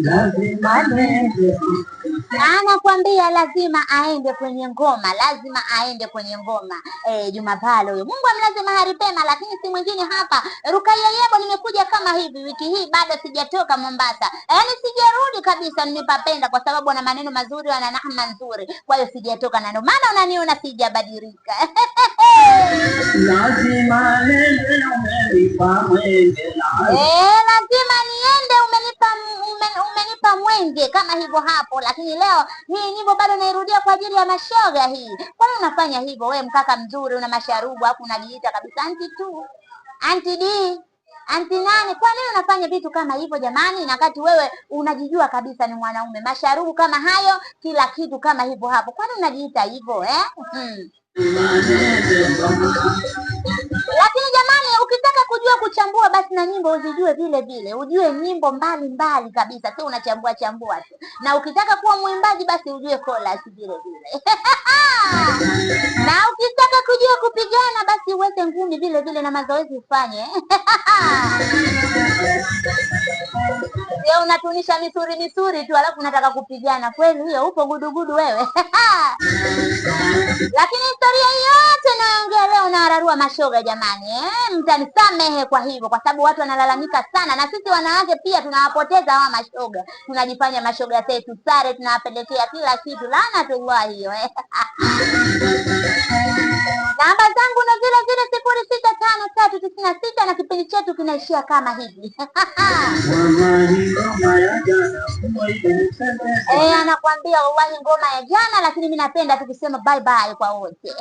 Lazima nende. Anakwambia lazima aende kwenye ngoma, lazima aende kwenye ngoma. Juma Palo huyo, Mungu amlaze mahali pema. Lakini si mwingine hapa, Rukaiya Yebo, nimekuja kama hivi wiki hii, bado sijatoka Mombasa, yaani sijarudi kabisa. Nimepapenda kwa sababu ana maneno mazuri, ana nahma nzuri, kwa hiyo sijatoka, na ndio maana unaniona sijabadilika. Lazima nende, umenipa mwenge. Lazima niende, umenipa mwenge kama hivyo hapo. Lakini leo hii nyimbo bado nairudia kwa ajili ya mashoga hii. Kwa nini unafanya hivyo we mkaka mzuri, una masharubu afu unajiita kabisa anti tu, anti D, anti nani? Kwa nini unafanya vitu kama hivyo jamani, na kati wewe unajijua kabisa ni mwanaume, masharubu kama hayo, kila kitu kama hivyo hapo, kwa nini unajiita hivyo eh? Lakini jamani, ukitaka kujua kuchambua basi na nyimbo uzijue vile vile, ujue nyimbo mbali mbali kabisa, sio unachambua chambua tu. Na ukitaka kuwa mwimbaji basi ujue chorus vile vile na ukitaka kujua kupigana basi uweke ngumi vile vile na mazoezi ufanye. Sio unatunisha misuri misuri tu alafu unataka kupigana kweli? Hiyo upo gudugudu wewe. Lakini historia yote naongea leo nawararua mashoga jamani, eh? Mtanisamehe kwa hivyo, kwa sababu watu wanalalamika sana, na sisi wanawake pia tunawapoteza hawa mashoga, tunajifanya mashoga zetu sare, tunawapelekea kila kitu. Laanatullah hiyo eh. Namba zangu na zile zile 065396 na kipindi chetu kinaishia kama hivi. Wallahi ngoma ya jana imenipendeza. Anakuambia wallahi ngoma ya jana, lakini mimi napenda tu kusema bye bye kwa wote.